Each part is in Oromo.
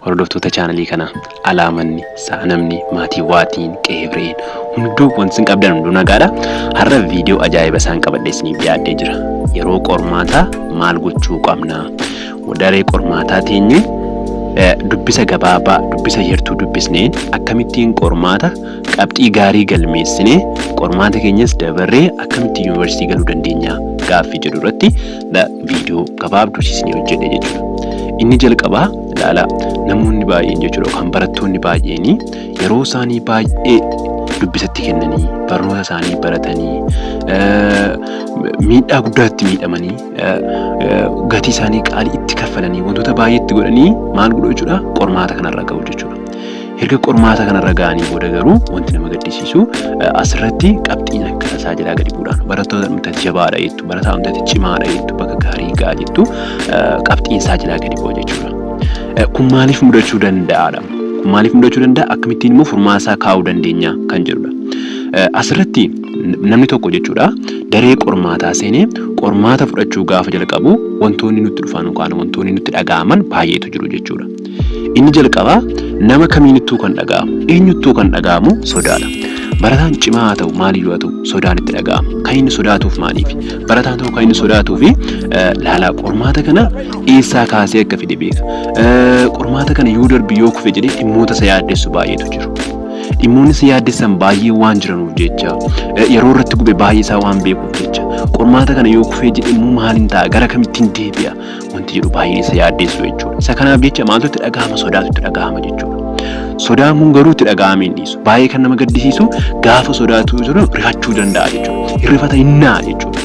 Hordoftoota chaanalii kanaa, alaamanni, saanamni, maatii, waatiin, qeebreen hunduu, wanti isin qabdan hunduu nagaadha. Har'a viidiyoo ajaa'iba isaan qabadhee isiniif dhiyaadhee jira. Yeroo qormaataa maal gochuu qabna? Daree qormaataa teenye dubbisa gabaabaa, dubbisa yertuu dubbisneen akkamittiin qormaata qabxii gaarii galmeessinee, qormaata keenyas dabarree akkamittiin yuunivarsiitii galuu dandeenya gaaffii jedhu irratti viidiyoo gabaabduu isinii hojjedhe jechuudha. Inni jalqabaa, ilaalaa, namoonni baay'een jechuudha, yookaan barattoonni baay'een yeroo isaanii baay'ee dubbisatti kennanii, barnoota isaanii baratanii, miidhaa guddaatti miidhamanii, gatii isaanii qaalii itti kaffalanii, wantoota baay'ee itti godhanii maal godhu jechuudha? Qormaata kanarra ga'u jechuudha. Erga qormaata kanarra ga'anii booda garuu wanti nama gaddisiisu asirratti qabxiin akka tasaa jalaa gadi bu'uudhaan, barattoota dhumtatti jabaadha jettu, barataa dhumtatti cimaadha jettu, bakka gaarii ga'a jettu, qabxiin isaa jalaa gadi bu'a jechuudha. Kun maaliif mudachuu danda'aadha? Kun maaliif mudachuu danda'a? Akkamittiin immoo furmaata isaa kaa'uu dandeenya kan jedhudha. Asirratti namni tokko jechuudha daree qormaataa seenee qormaata fudhachuu gaafa jalqabu wantoonni nutti dhufan yookaan wantoonni nutti dhaga'aman baay'eetu jiru jechuudha. Inni jalqabaa nama kamiinittuu kan dhaga'amu, eenyuttuu kan dhaga'amu sodaadha. Barataan cimaa haa ta'u, maaliyyuu haa ta'u, sodaan itti dhaga'ama. Kan inni sodaatuuf maaliif? Barataan tokko kan inni sodaatuufi, laalaa, qormaata kana eessaa kaasee akka fide beeka. Qormaata kana yoo darbi, yoo kufe jedhee dhimmoota isa yaaddessu baay'eetu jiru. Dhimmoonni isa yaaddessan baay'ee waan jiranuuf jecha, yeroo irratti gube baay'ee isaa waan beekuuf jecha, qormaata kana yoo kufee jedhe immoo maaliin ta'a, gara kamittiin deebi'a wanti jedhu baay'een isa yaaddessu jechuudha. Isa kanaaf jecha maaltu itti dhaga'ama? Sodaatu itti dhaga'ama jechuudha. Sodaan kun garuu itti dhaga'amee hin dhiisu. Baay'ee kan nama gaddisiisu gaafa sodaatu jiru rifachuu danda'a jechuudha. Hirrifata, hinnaa jechuudha.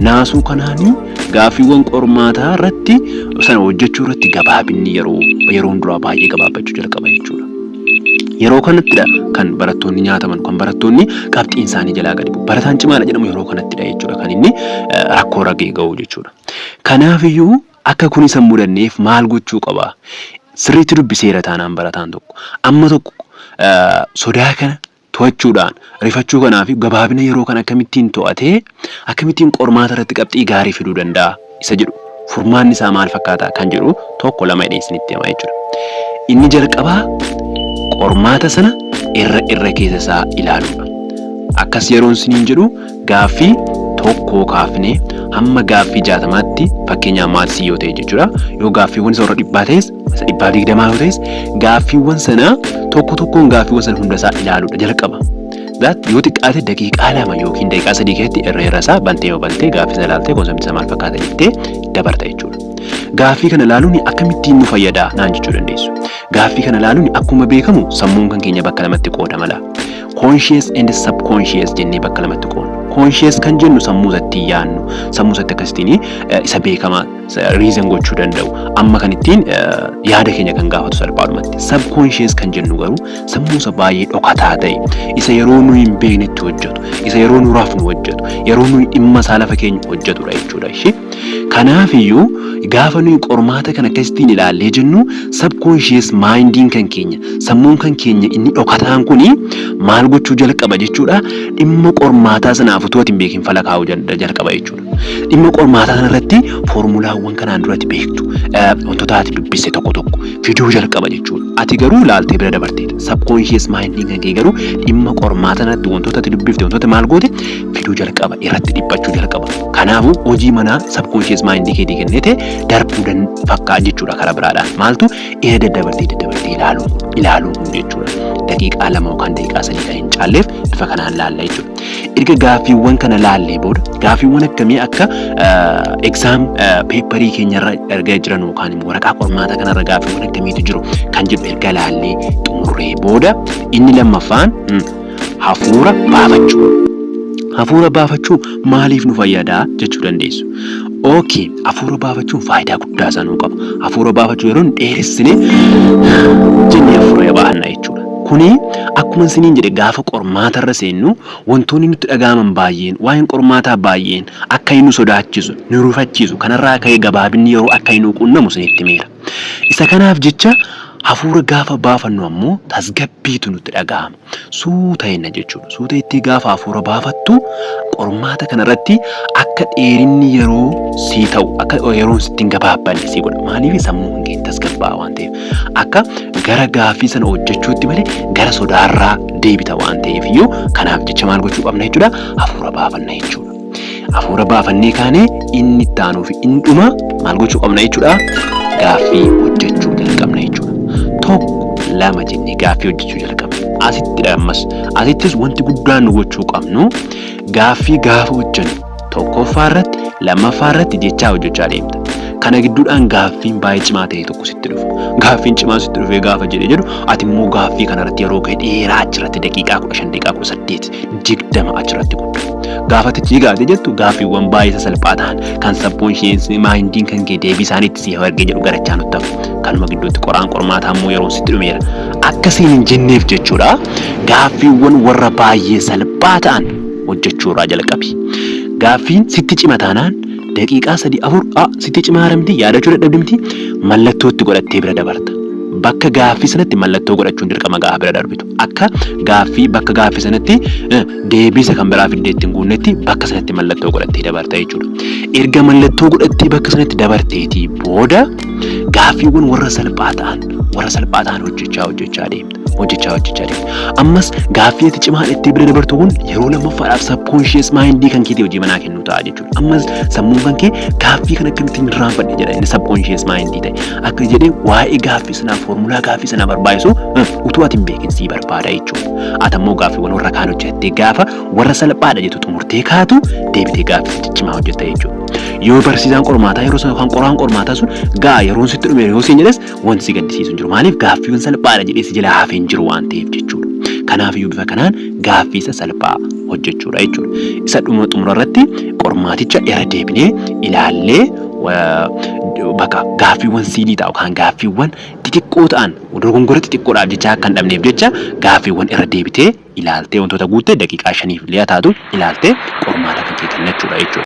Naasuu kanaanii gaaffiiwwan qormaataa irratti sana hojjechuu irratti gabaabinni yeroo yeroon duraa baay'ee gabaabbachuu jalqaba jechuudha. Yeroo kanattidha kan barattoonni nyaataman, kan barattoonni qabxiin isaanii jalaa gadi bu'u. Barataan cimaadha jedhamu yeroo kanattidha jechuudha kan inni rakkoo ragee ga'u jechuudha. Kanaafiyyuu akka kun isa hin mudanneef maal gochuu qaba? Sirriitti dubbiseera taanaan, barataan tokko amma tokko sodaa kana to'achuudhaan, rifachuu kanaa fi gabaabina yeroo kana akkamittiin to'atee, akkamittiin qormaata irratti qabxii gaarii fiduu danda'a isa jedhu, furmaanni isaa maal fakkaata kan jedhu tokko lama jedhee isinitti hima jechuudha. Inni jalqabaa qormaata sana irra irra keessa isaa ilaaluudha. Akkas yeroon isiniin jedhu, gaaffii tokkoo kaafnee hamma gaaffii 60tti, fakkeenyaaf maatsii yoo ta'e jechuudha. Yoo gaaffiiwwan isa warra 100 ta'es, isa 120 yoo ta'es, gaaffiiwwan sana tokko tokkoon gaaffiiwwan sana hunda isaa ilaaluudha jalqaba. That yoo xiqqaate daqiiqaa 2 yookiin daqiiqaa 3 keessatti irra irra isaa bantee, yoo bantee gaaffii sana ilaaltee, conceptii isaa maal fakkaata jettee dabarta jechuudha. Gaaffii kana ilaaluun akkamittiin nu fayyada naan jechuu dandeessu. Gaaffii kana ilaaluun, akkuma beekamu sammuun kan keenya bakka lamatti qoodama laa. Conscious and subconscious jennee bakka lamatti qoodna. Conscious kan jennu sammuu isatti yaadnu, sammuu isatti akkasittiin isa beekamaa reason gochuu danda'u, amma kan ittiin yaada keenya kan gaafatu salphaadhumatti. Subconscious kan jennu garuu sammuu isa baay'ee dhokataa ta'e, isa yeroo nuyi hin beeknetti hojjetu, isa yeroo nu rafnu hojjetu, yeroo nuyi dhimma isaa lafa keenya hojjetudha jechuudha ishee. Kanaafiyyuu gaafa nuyi qormaata kana akkasittiin ilaallee jennu, subconscious mindiin kan keenya, sammuun kan keenya inni dhokataan kuni maal gochuu jalqaba jechuudha? Dhimma qormaataa sanaaf utuu ati hin beekin fala kaa'uu jalqaba jechuudha. Dhimma qormaataa sana irratti foormulaawwan kanaan duratti beektu, wantoota ati dubbiste tokko tokko fiduu jalqaba jechuudha. Ati garuu ilaaltee bira dabarteeta. Subconscious mindiin kan kee garuu dhimma qormaata sanatti wantoota ati dubbifte, wantoota maal goote fiduu jalqaba, irratti dhiphachuu jalqaba. Kanaafuu hojii manaa subconscious mindii keetii kennite darbuu fakkaa jechuudha karaa biraadhaan. Maaltu irra daddabartee daddabartee ilaaluun kun jechuudha. Daqiiqaa 2 yookaan daqiiqaa 3 kan hin caalleef bifa kanaan laalla jechuudha. Erga gaaffiiwwan kana laallee booda, gaaffiiwwan akkamii akka exam paperii keenyarra erga jiran yookaan immoo waraqaa qormaataa kanarra gaaffiiwwan akkamiitu jiru kan jedhu erga laallee xumurree booda, inni lammaffaan hafuura baafachuu. Hafuura baafachuu maaliif nu fayyadaa jechuu dandeessu. Okay, hafuura baafachuun faayidaa guddaa isaa nuu qaba. Hafuura baafachuu yeroo dheeressine jennee hafuura baafanna jechuudha. Kuni akkuma isiniin jedhe, gaafa qormaatarra seennu wantoonni nutti dhaga'aman baay'een, waa'een qormaataa baay'een akka inni nu sodaachisu, nu rifachiisu, kanarraa ka'ee gabaabinni yeroo akka inni nu qunnamu isinitti himeera. Isa kanaaf jecha hafuura gaafa baafannu ammoo tasgabbiitu nutti dhaga'ama. Suuta jenna jechuudha. Suuta jettee gaafa hafuura baafattu, qormaata kanarratti akka dheerinni yeroo sii ta'u, akka yeroon sitti hin gabaabbanne sii godha. Maaliif? Sammuun kee tasgabbaa'aa waan ta'eef. Akka Gara gaaffii sana hojjechuutti malee gara sodaarraa deebita waan ta'eef iyyuu, kanaaf jecha maal gochuu qabna jechuudha? Hafuura baafanna jechuudha. Hafuura baafannee kaanee inni itti aanuu fi inni dhuma maal gochuu qabna jechuudha? Gaaffii hojjechuu jalqabna jechuudha. Tokko, lama jennee gaaffii hojjechuu jalqabna. Asittidha ammas. Asittis wanti guddaan nu gochuu qabnu, gaaffii gaafa hojjennu tokkoffaa irratti, lammaffaa irratti jechaa hojjechaa deemta. Kana gidduudhaan gaaffiin baay'ee cimaa ta'e tokko sitti dhufa. Gaaffiin cimaa sitti dhufee gaafa jedhee jedhu, ati immoo gaaffii kanarratti yeroo kee dheeraa achirratti daqiiqaa 15, daqiiqaa 18, 20 achirratti gudda. Gaafa ati cigaate jettu, gaaffiiwwan baay'ee sasalphaa ta'an kan subconscious mindiin kan kee deebii isaanii itti si argee jedhu garachaa nutti hafu. Kanuma gidduutti qoraan qormaataa immoo yeroon sitti dhumeera. Akkasiin hin jenneef jechuudha, gaaffiiwwan warra baay'ee salphaa ta'an hojjechuu irraa jalqabi. Gaaffiin sitti cima taanaan daqiiqaa 3, 4 a sitti cimaa miti, yaadachuu dadhabdi miti, mallattoo itti godhattee bira dabarta. Bakka gaaffii sanatti mallattoo godhachuun dirqama gaafa bira darbitu. Akka gaaffii bakka gaaffii sanatti deebisa kan biraa fiddee ittiin guunnetti bakka sanatti mallattoo godhattee dabarta jechuudha. Erga mallattoo godhattee bakka sanatti dabarteetii booda gaaffiiwwan warra salphaa ta'an hojjechaa hojjechaa deemta. Hojjechaa hojjechaa deemta. Ammas gaaffii ati cimaa itti bira dabartu kun yeroo lammaffaadhaaf subconscious mindii kan keetii hojii manaa kennuu ta'a jechuudha. Ammas sammuun kan kee gaaffii kan akkamittiin irraanfadhe jedha. Inni subconscious mindii ta'e. Akka jedhee waa'ee gaaffii sanaa, foormulaa gaaffii sanaa barbaachisu utuu ati hin beekin sii barbaada jechuudha. Ati ammoo gaaffiiwwan warra kaan hojjettee gaafa warra salphaadha jettu xumurtee kaatu, deebitee gaaffii ciccimaa hojjetta jechuudha. Yoo barsiisaan qormaataa yeroo sana yookaan qoraan qormaataa sun gaa yeroon sitti dhume yoo siin jedhes, wanti si gaddisiisu hin jiru. Maaliif? Gaaffiiwwan salphaadha jedhee si jala hafee hin jiru waan ta'eef jechuudha. Kanaaf iyyuu bifa kanaan gaaffii isa salphaa hojjechuudha jechuudha. Isa dhuma xumura irratti qormaaticha irra deebinee ilaallee, bakka gaaffiiwwan silly ta'a yookaan gaaffiiwwan xixiqqoo ta'an dogongora xixiqqoodhaaf jecha akka hin dhabneef jecha, gaaffiiwwan irra deebitee ilaaltee wantoota guuttee daqiiqaa 5f illee haa taatu ilaaltee qormaata kan kee kennachuudha jechuudha.